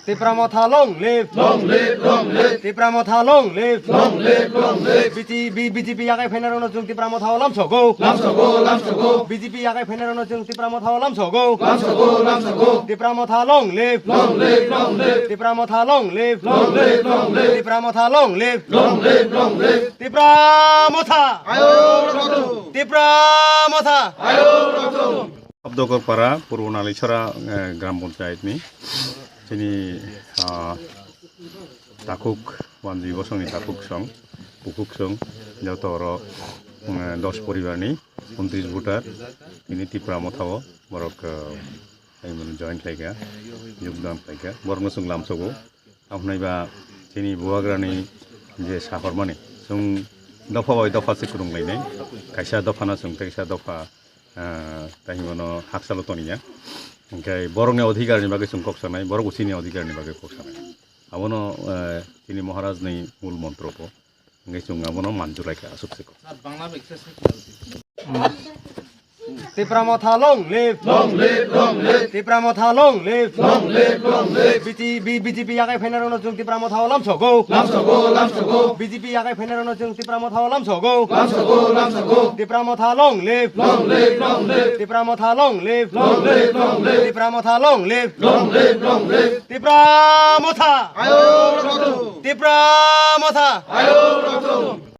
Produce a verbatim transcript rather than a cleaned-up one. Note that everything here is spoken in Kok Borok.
Tipra Motha long live! Long live, long live! Tipra Motha long live! Long live, long live! B J P, B J P yakai phainai rokno chwng Tipra Motha o lamsogo. Lamsogo, lamsogo! B J P yakai phainai rokno chwng Tipra Motha o lamsogo. Lamsogo, lamsogo! Tipra Motha long live! Long live, long live! Tipra Motha long live! Long live, long live! Tipra Motha long live! Long live, long live! Tipra Motha! Ayo rokto! Tipra Motha! Ayo rokto! Abdokor Para, Purbo Nalichara, eh, Gram Panchayat ni. Chini, ah, takhuk, wanjwi bosongni takhuk song, bukhuk song, joto oro, mm, dos poribar ni, untris voter, tini Tipra Motha o, borok, eh, join khlaikha, yogdan khlaikha, borokno chwng lamsogo. Aboni ba chini bubagrani je sahormani, chwng dopha bai dopha se kwrwng lainai, kaisa dopha no chwng tei kaisa dopha, ah, tei hwnba no hakchalo toniya. Hwnkhe borokni odhikar ni bagwi chwng kok sanai, borok bo chini odhikar ni bagwi kok sanai. Abono, eh, chini Maharaj ni mul montro bo. Hwnkhe chwng abono manjulaikha aswk se kok. Tipra Motha long live! Long live, long live! Tipra Motha long live! Long live, long live! B J P, B J P yakai phainai rokno chwng Tipra Motha o lamsogo. Lamsogo, lamsogo! B J P yakai phainai rokno chwng Tipra Motha o lamsogo. Lamsogo, lamsogo! Tipra Motha long live! Long live, long live! Tipra Motha long live! Long live, long live! Tipra Motha long live! Long live, long live! Tipra Motha! Ayo rokto! Tipra Motha! Ayo rokto!